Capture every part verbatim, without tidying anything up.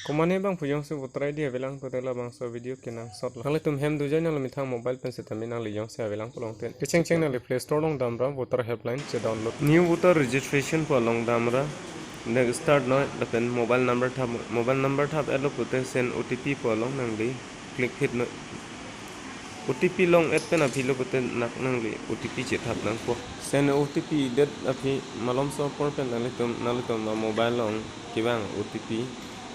Komane bang pu jongsi voter I D avelang pulote labangso video kenangsot lo. Nanglitum hem dujai nangli methang mobile pen setame nangli jongsi avelang pulote kechengcheng nangli Play Store along damra voter helpline chedownload. New voter registration pu along damra next start noi lapen mobile number thap, mobile number thap-etlo pulote send O T P pu along nangli click hit noi. O T P long-et pen aphi lo pulote nak nangli O T P chethap nangpo. Send O T P det aphi malomso apor pen nanglitum, nanglitum a mobile along kevang O T P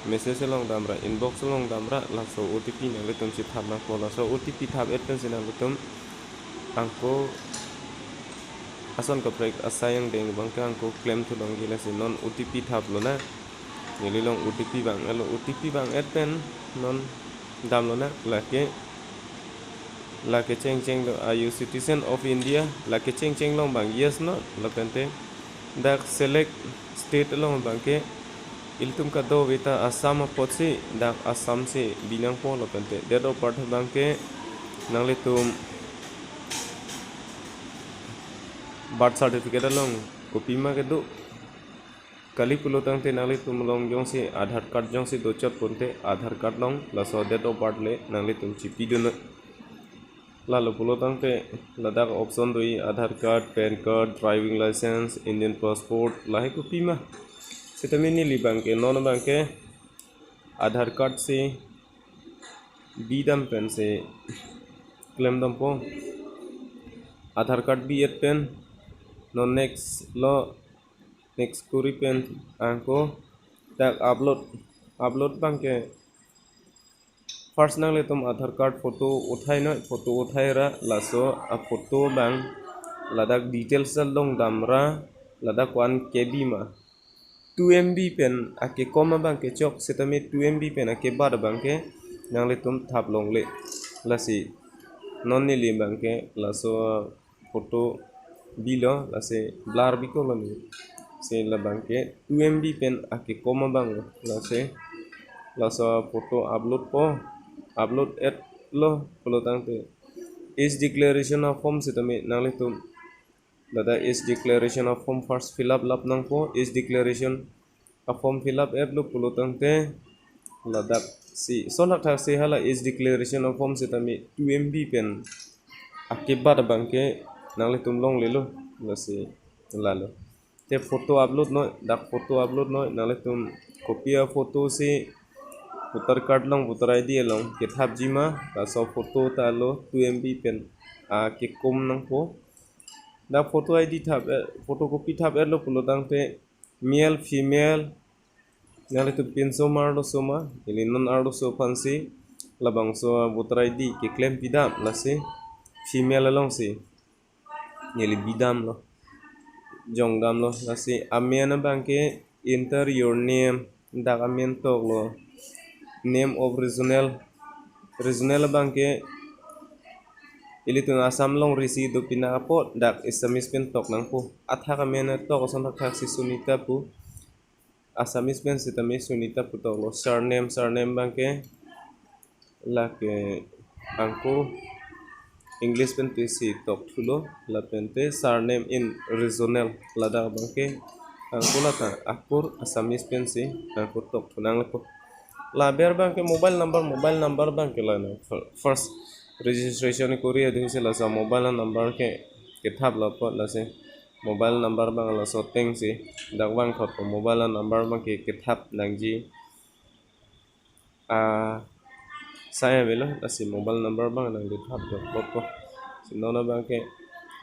message along damra, inbox along damra, laso O T P nanglitum chethap nangpo. Laso O T P thap-et pensi nanglitum angko ason kaprek asai angdeng abangke angko klemthu longji. Lasi non O T P thap lonang. Neli along O T P vang-etlo, O T P vang-et pen non dam lonang. Lake, lake chengcheng lo, "Are you citizen of India?" Lake chengcheng along bang yes noi, lapente dak select state along bangke ilitum kadokave ta Assam apotsi dak Assam si bi nangpo, lapente date of birth bangke nanglitum birth certificate along kopima kedo. Kali pulotangte nanglitum along jongsi Aadhaar card jongsi dochot pulote Aadhaar card along laso date of birth le nanglitum chipidun noi. Lalo pulotangte ladak option do-i, Aadhaar card, PAN card, driving license, Indian passport, lahai kopima. Setame neli bangke, non bangke Aadhaar card si bidam pensi klemdampo. Aadhaar card bi-et pen non next lo, next kori pen angko dak upload, upload bangke first nanglitum Aadhaar card photo uthai noi, photo uthai ra laso a photo bang ladak details along damra ladak one K B ma two M B pen akekom abangke chok, setame two M B pen akebat abangke nanglitum thap longle. Lasi non neli bangke laso photo bilo, lasi blur bikoklo neli. Si labangke two M B pen akekom abang, lasi laso photo upload po, upload-etlo pulotangte age declaration a form setame nanglitum ladak age declaration a form first fill up lap nangpo. Age declaration a form fill up-etlo pulotangte ladak si, lason thakthak si hala age declaration a form setame two M B pen akebat abangke nanglitum longlelo, lasi lalo. Te photo upload noi, dak photo upload noi, nanglitum kopi a photo si voter card along, voter I D along kethapji ma, laso photo ta lo two M B pen akekom nangpo. Dak photo I D thap, eh, photocopy thap-etlo pulotangte male, female, nanglitum pinso ma arloso ma, ili non arloso aphansi labangso voter I D keklem pidam, lasi female alongsi neli bidamlo, jongdamlo, lasi amen abangke enter your name, dak amen toklo, name of regional, regional abangke ilitum Assam longrisi do pina apot dak Assamese pen tok nangpo. Athak amen tok, lason thakthak si Sunita pu, Assamese pen setame Sunita pu toklo. Surname, surname abangke lake angkur English pen pisi tokthulo, lapente surname in regional ladak abangke angkur lata akur Assamese pensi angkur tokthu nanglepo. La aber abangke mobile number, mobile number abangke la nang fir-, first registration kori adung si laso mobile number ke kethaplo apot, lasi mobile number abang laso atengsi dak vangthotpo, mobile number abangke kethap nangji asai avelo, lasi mobile number abang nangli thapdokpo. Si non abangke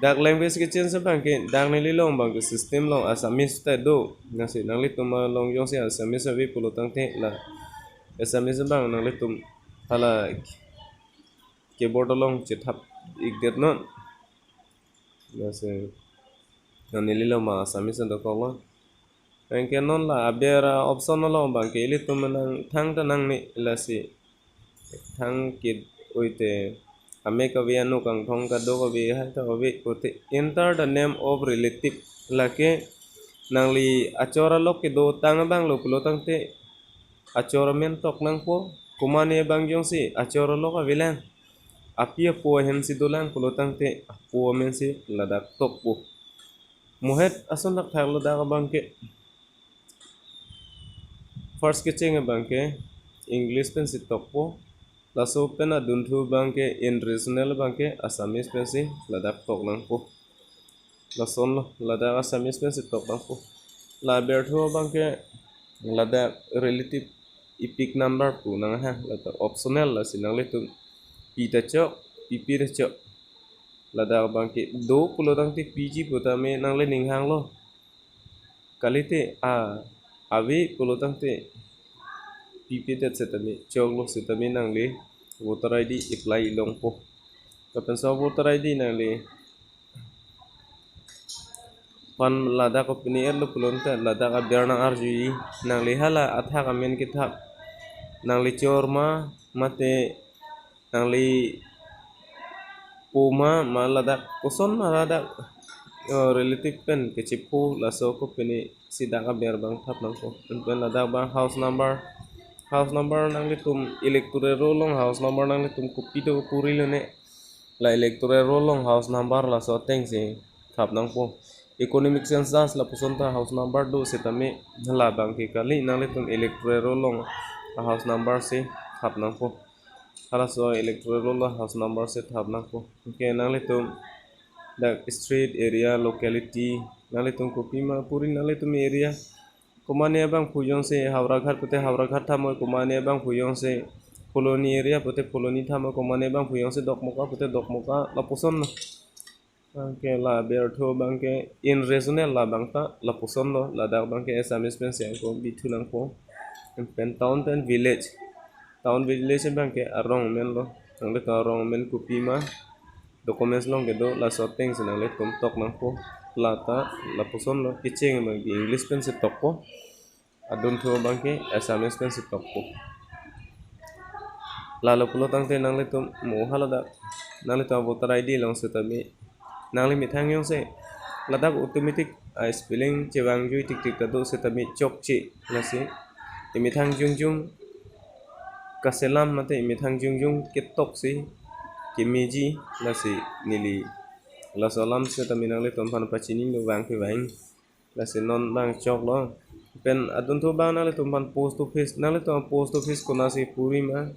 dak language kechange abangke dak neli along abangke system along Assamese ta do, lasi nanglitum along jongsi Assamese ave pulotangte la Assamese abang nanglitum hala keyboard along chethap-ikdet non. Lasi non neli along ma Assamese dokoklo. Anke non la aber a option along abangke ilitum nangthang ta nangne, lasi thang kit-oite amek ave, anuk angthong kadokave, hai ta ave pulote enter the name of relative. Lake nangli achor alok kedotang abanglo pulotangte achor amen tok nangpo. Komane abang jongsi achor alok avelang, api apo ahensi dolang pulotangte apo amensi ladak tokpo. Mohet ason thakthaklo dak abangke. First kecheng abangke English pensi tokpo. Laso pen adunthu abangke in regional abangke Assamese pensi ladak tok nangpo. Lasonlo, ladak Assamese pensi tok nangpo. La abirthu abangke ladak relative epic number pu nanghang, ladak optional, lasi nanglitum pi ta chok, pipe ta chok. Ladak abangke do pulo tangte piji pu tame nangli ning hanglo. Kalite a, ave pulo tangte pipedet setame choklo, setame nangli voter I D apply longpo. Lapensi voter I D nangli pan ladak kopine-etlo pulote ladak aber nang-arjuji, nangli hala athak amen kethak, nangli chor ma, mate nangli po ma, ma ladak koson ma ladak, eh, relative pen kechepho, laso kopine si dak aber abang thap nangpo. Pen ladak abang house number, house number nanglitum electoral roll along house number nanglitum kopi do puri lone. La electoral roll along house number laso atengsi thap nangpo. Economic census lapuson ta house number do setame, labangke kali, nanglitum electoral roll along house number si thap nangpo. Halaso electoral roll along house number si thap nangpo. Anke nanglitum dak street, area, locality, nanglitum kopi ma puri, nanglitum area, komane abangphu jongsi Howraghat pute Howraghat thap noi, komane abangphu jongsi Phuloni area pute Phuloni thap noi, komane abangphu jongsi Dokmoka pute Dokmoka, lapuson na. Anke la abirthu abangke in regional labang ta lapusonlo, ladak abangke Assamese pensi ako bithu nangpo. Pen town pen village. Town village abangke arong amen lo. Nanglitum arong amen kopi ma, documents along kedo, laso atengsi nanglitum tok nangpo. La ta lapusonlo, kecheng abangke English pensi tokpo. Adunthu abangke Assamese pensi tokpo. Lalo pulo tangte nanglitum mo haladak, nanglitum voter I D along setame nangli methang jongsi ladak automatic, ah, spelling chevangjui tiktik ta do setame chokche, lasi emethang jongjong kaselam mate emethang jongjong ketoksi kemeji, lasi neli laso alam setame nanglitum aphan pachini do, vang kevang. Lasi non abang choklo. Pen adunthu abang nanglitum aphan post office, nanglitum post office konatsi puri ma.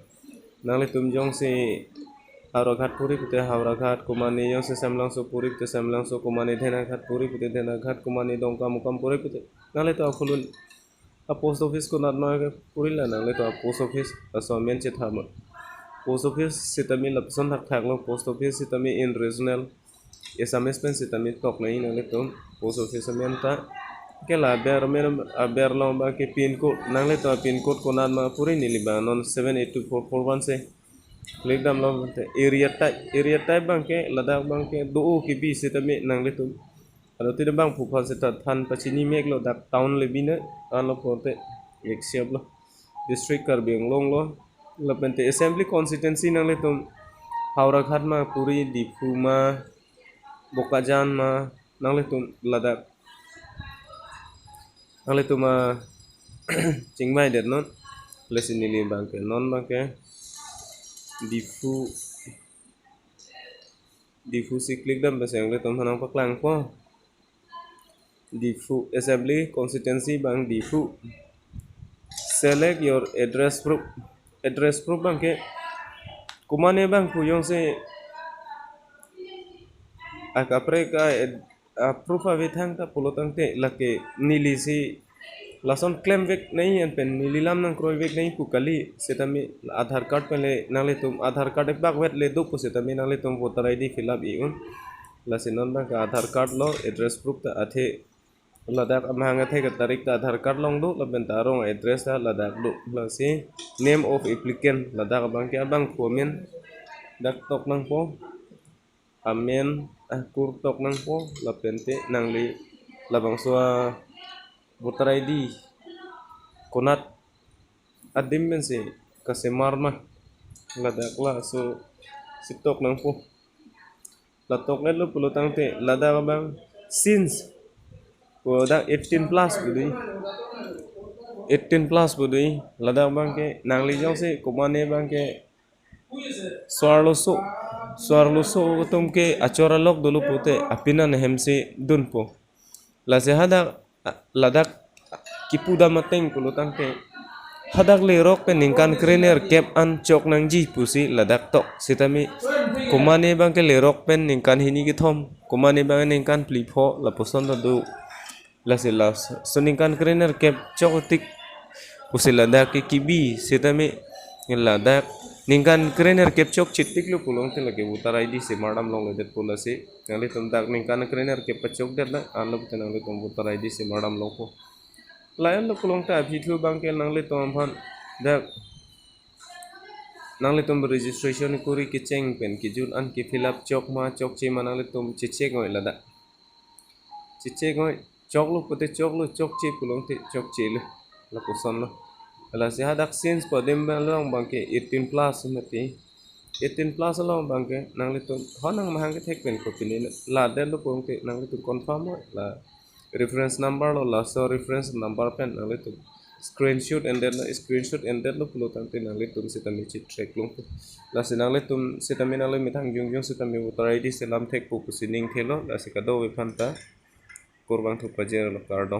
Nanglitum jongsi Howraghat puri pute Howraghat, komane jongsi Samlangso puri pute Samlangso, komane Dhenaghat puri pute Dhenaghat, komane Dongkamukam puri pute, nanglitum akhulun a post office konat ma ke puri, la nanglitum a post office laso amen chethap ma. Post office setame lapuson thakthak lo, post office setame in regional, Assamese pen setame tok nangji nanglitum post office amen ta. Anke la aber amen, aber along abangke pin code, nanglitum pin code konat ma puri, neli abang non seven eight two four four one si click damlo. Area type, area type abangke ladak abangke do-o kebi setame nanglitum, ano tida abangphu aphan seta than pachini meklo, dak town le bi ne, anlo pulote X C F lo, district Karbi Anglong lo. Lapente assembly constituency nanglitum Howraghat ma puri, Diphu ma, Bokajan ma, nanglitum ladak, nanglitum a chingvaidet non. Lasi neli abangke non abangke Diphu, Diphu si click dam, besi nanglitum aphan nangpaklangpo. Diphu assembly constituency abang Diphu. Select your address proof. Address proof abangke komane abangphu jongsi akaprek a ad-, a proof avethang ta pulo tangte lake neli si lason klemvek nangji an pen neli lam nangkroivek nangji pu kali, setame Aadhaar card pen le nanglitum Aadhaar card epak vet le do pu setame nanglitum voter I D fill up i un. Lasi non abangke Aadhaar card lo address proof ta athe ladak amahang athe katarik ta Aadhaar card along do, lapenta arong address ta ladak do. Lasi name of applicant, ladak abangke abangphu amen dak tok nangpo. Amen akur tok nangpo, lapente nangli labangso a voter I D konat adim pensi kasemar ma, ladak laso si tok nangpo. La toknetlo pulo tangte ladak abang since pu dak eighteen plus pu dei. Eighteen plus pu dei. Ladak abangke nangli jongsi komane abangke so-arloso, so-arloso atum ke achor alok dolo pute apin an ahem si dunpo. Lasi hadak, a, ladak kipu dam ateng pulo tangte Hadak lerok pen ningkan krenerkep an chok nangji pusi ladak tok. Sitame komatne abangke lerok pen ningkan hini kethom, komatne abang ningkan phli pho lapuson ta do. Lasi laso ningkan krenerkep choktik pusi ladak ke kibi, sitame ladak ningkan krenerkep chokche tik lo pulote lake voter I D si mardam longledetpo. Lasi nanglitum dak ningkan krenerkep pachokdet na anlo te nanglitum voter I D si mardam longpo. La-anlo pulote aphi thu abangke nanglitum aphan dak nanglitum registration kuri kecheng pen kejut an ke fill up chok ma chokche ma nanglitum checheck ngoi ladak. Checheck ngoi, choklo pulote choklo, chokche pulote chokchelo. Lapuson lo. Lasi hadak since pu adim along abangke eighteen plus mati. Eighteen plus along abangke nanglitum ho nangmahang kethek pen kopine ladetlo pulote nanglitum confirm lo, la reference number lo, laso reference number pen nanglitum screenshot endetlo, screenshot endetlo pulo tangte nanglitum sitame chetrack longpo. Lasi nanglitum sitame nangli methang jongjong sitame voter I D si lam thekpo pusi ning thelo. Lasi kadokave aphan ta kurvangthu pajirlo, kardom.